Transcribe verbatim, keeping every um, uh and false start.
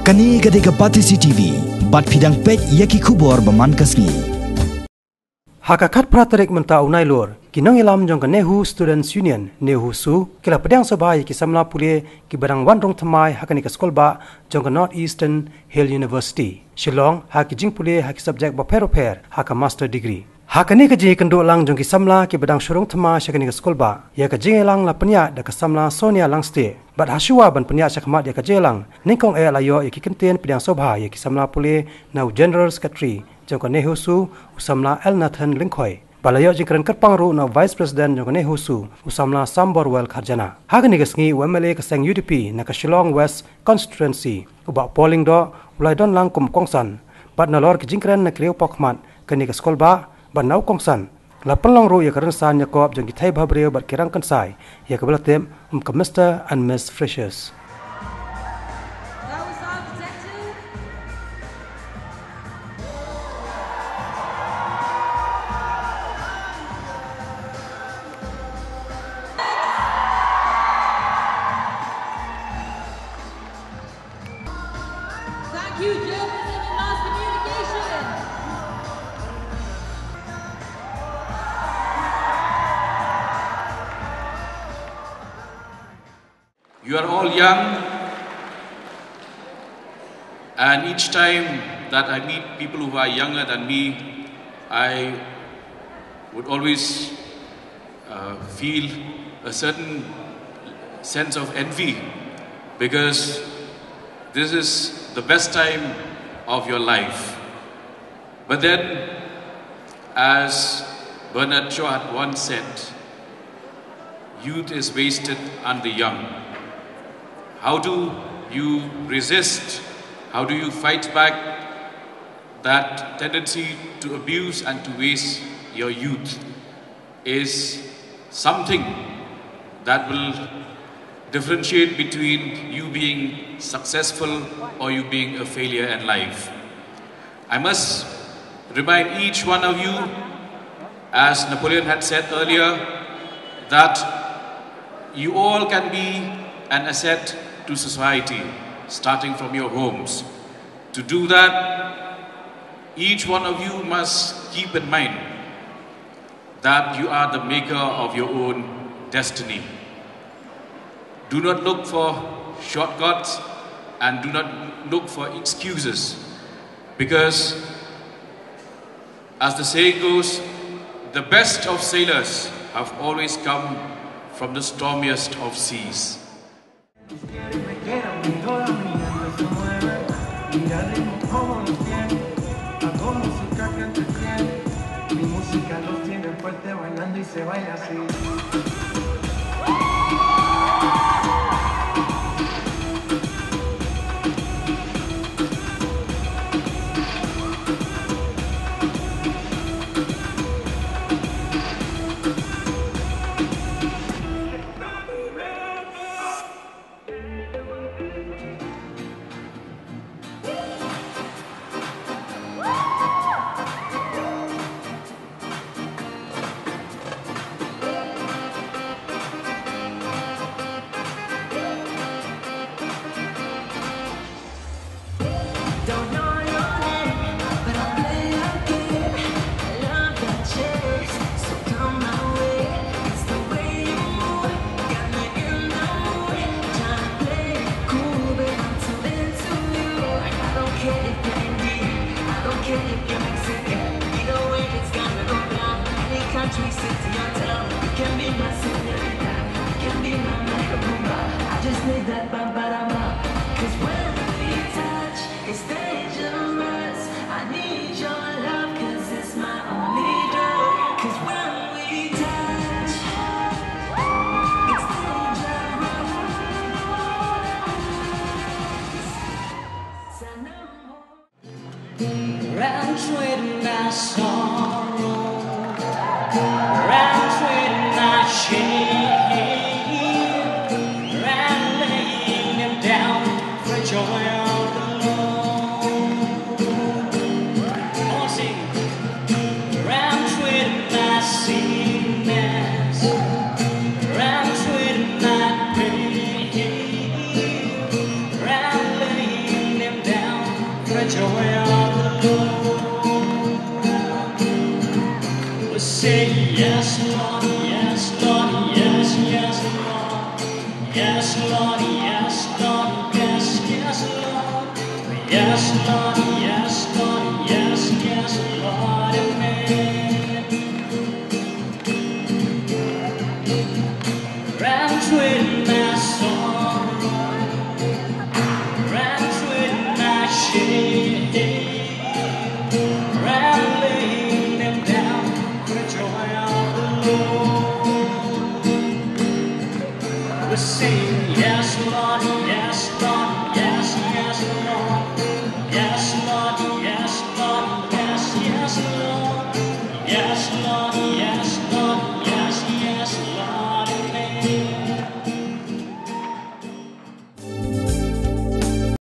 Kane ka dei ka Batesi T V, bad phi dang peit ïa ki khubor ba man ka sngi. Ha ka khatphra tarik mynta u Nailur, ki nongïalam jong ka NEHU Students Union, NEHUSU, ki la pdiang sngewbha ïa ki samla pule kiba dang wan rung thymmai ha kane ka skulbah jong ka North Eastern Hill University, Shillong, ha ki jingpule ha ki subject bapher bapher ha ka master degree. Ha kane ka jingïakynduh lang jong ki samla kiba dang shu rung thymmai sha kane ka skulbah, ïa ka jingïalang la pynïaid da ka samla Sonia Langstieh. Bad ha shuwa ban pynïaid shakhmat ïa ka jingïalang, nyngkong eh la ïoh ïa ki kyntien pdiang sngewbha ïa ki samla pule na u General Secretary jong ka NEHUSU, u samla L Nathan Lyngkhoi. Bad la ïoh jingkren kyrpang ruh na u Vice President jong ka NEHUSU, u samla Samborwell Kharjana. Ha kane ka sngi u M L A ka seng U D P na ka Shillong West Constituency, u Bah Paul Lyngdoh, u la ïadon lang kum u kongsan. Bad nalor ki jingkren na ki riew paw khmat kane ka skulbah, bad na u kongsan, la pynlong ruh ïa ka rynsan ïakob jong ki thei bhabriew bad ki rangkynsai, ïa kaba la tip kum ka Mister and Miss Freshers. Thank you, Jim, for sending mass communication. You are all young, and each time that I meet people who are younger than me, I would always uh, feel a certain sense of envy, because this is the best time of your life. But then, as Bernard Shaw had once said, "Youth is wasted on the young." How do you resist? How do you fight back that tendency to abuse and to waste your youth? Is something that will differentiate between you being successful or you being a failure in life. I must remind each one of you, as Napoleon had said earlier, that you all can be an asset to society, starting from your homes. To do that, each one of you must keep in mind that you are the maker of your own destiny. Do not look for shortcuts and do not look for excuses, because, as the saying goes, the best of sailors have always come from the stormiest of seas. Ran with my sorrow, ran with my shame, ran laying them down for joy of the Lord. Come on, sing. Ran with my sickness, ran with my pain, ran laying them Joy of the Lord. Say yes, Lord, yes, Lord, yes, yes, Lord. Yes, Lord, yes, Lord, yes, yes, Lord. Yes, Lord,